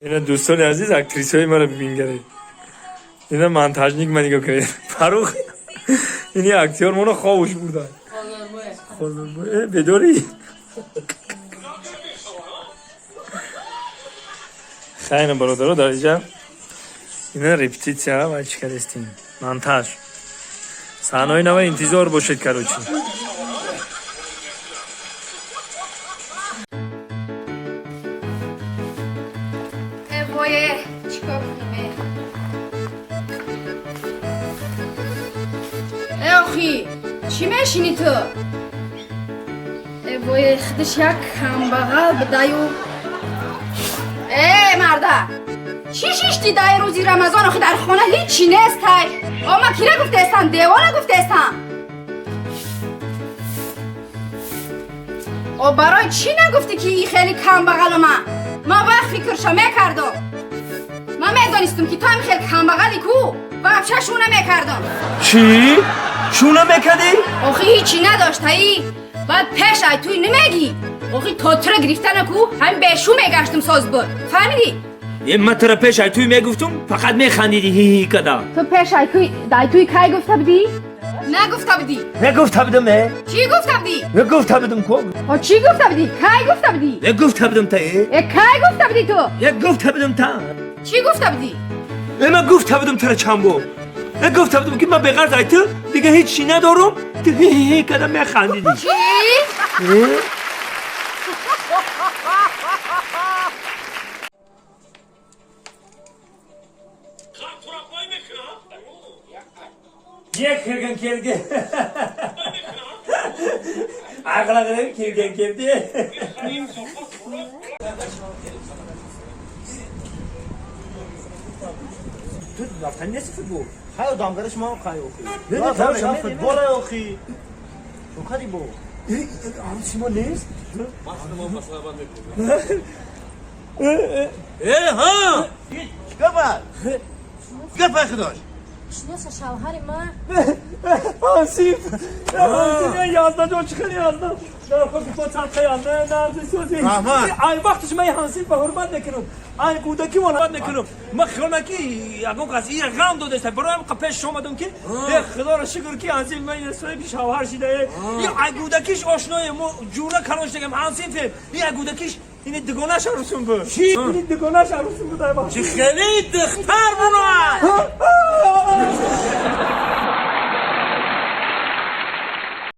Ина, дӯстони азиз, актрисаҳои маро бибингаред. Ина, монтажник ма нигоҳ кунед. Фарух, ини актёр моно хобуш бурда. Бедорӣ? Хайна, бародаро, дар инҷа ина репетитсия ва чӣ кардестем? Монтаж. Саҳнаҳои нава интизор бошед, короче. Вое, чикор кунем? Э, охи, чӣ мешинӣ ту? Э, вое, худиш як камбағал будаю. Э, марда, чӣ шишти даи рӯзи Рамазон? Охи, дар хона ҳичи нестай. О, ма кира гуфтаестам, девона гуфтаестам. О, барои чӣ нагуфтӣ, ки и хеле камбағалама? Ман вақт фикрша мекардам. Ман медонистам, ки ту ҳами хеле камбағалӣ ку, вообще шу намекардам. Чӣ? Шу намекардӣ? Охи, ҳичи надоштаӣ, баъд пеш ай туй намегӣ. Охи, тотира гирифтана ку, ҳами бешу мегаштам, соз буд, фаҳмидӣ? Е, ман тура пеш ай туй мегуфтум, фақат механдидӣ, ҳи-ҳи када. Ту пеш ай туй дай туй кай гуфта будӣ? Нагуфта будӣ. Нагуфта будам, э? Чӣ гуфта будӣ? Нагуфта будам ку. О, чӣ гуфта будӣ? Кай гуфта будӣ? Нагуфта будам та, э? Э, кай гуфта будӣ ту? Е, гуфта будам та. Чӣ гуфта будӣ? Е, ман гуфта будам тура чанд бор. Е, гуфта будам, ки ман беғарз ай ту дига ҳеҷ чӣ надорам, ту ҳи-ҳи када механдидӣ. Чӣ? Э? Як кирган келди. Aqla kirgan keldi. Ту рафтани нести футбол? Хай, одамгариш мо хай, охи. Не, Не, не, не, футбол охи. Чо кади бо? Шумо нест? Э, ҳа! Чикор бад? Чикор пай худош? Шиноса шавҳари ман. Ҳансиф! Ҳансиф, 11 ҷон, чӣ хеле 11? Дар худ бо чанд янда нарзи сӯзи. Раҳмат. Ай вақтиш ман ҳансиф ба ҳурмат мекунам. Ай кӯдаки мон ҳурмат мекунам. Ман хиёл мекунам, ки ягон кас ира ғам додаста. Бароям пеш омадам, ки э, худоро шукр, ки ҳансиф ман ина соҳиби шавҳар шида. Э, ай кӯдакиш ошное, мо ҷура калон шудагам, ҳансифем. И ай кӯдакиш ини дугонаш арӯсум буд. Чӣ? Ини дугонаш арӯсум буд ай вақт. Чӣ хеле духтар буна!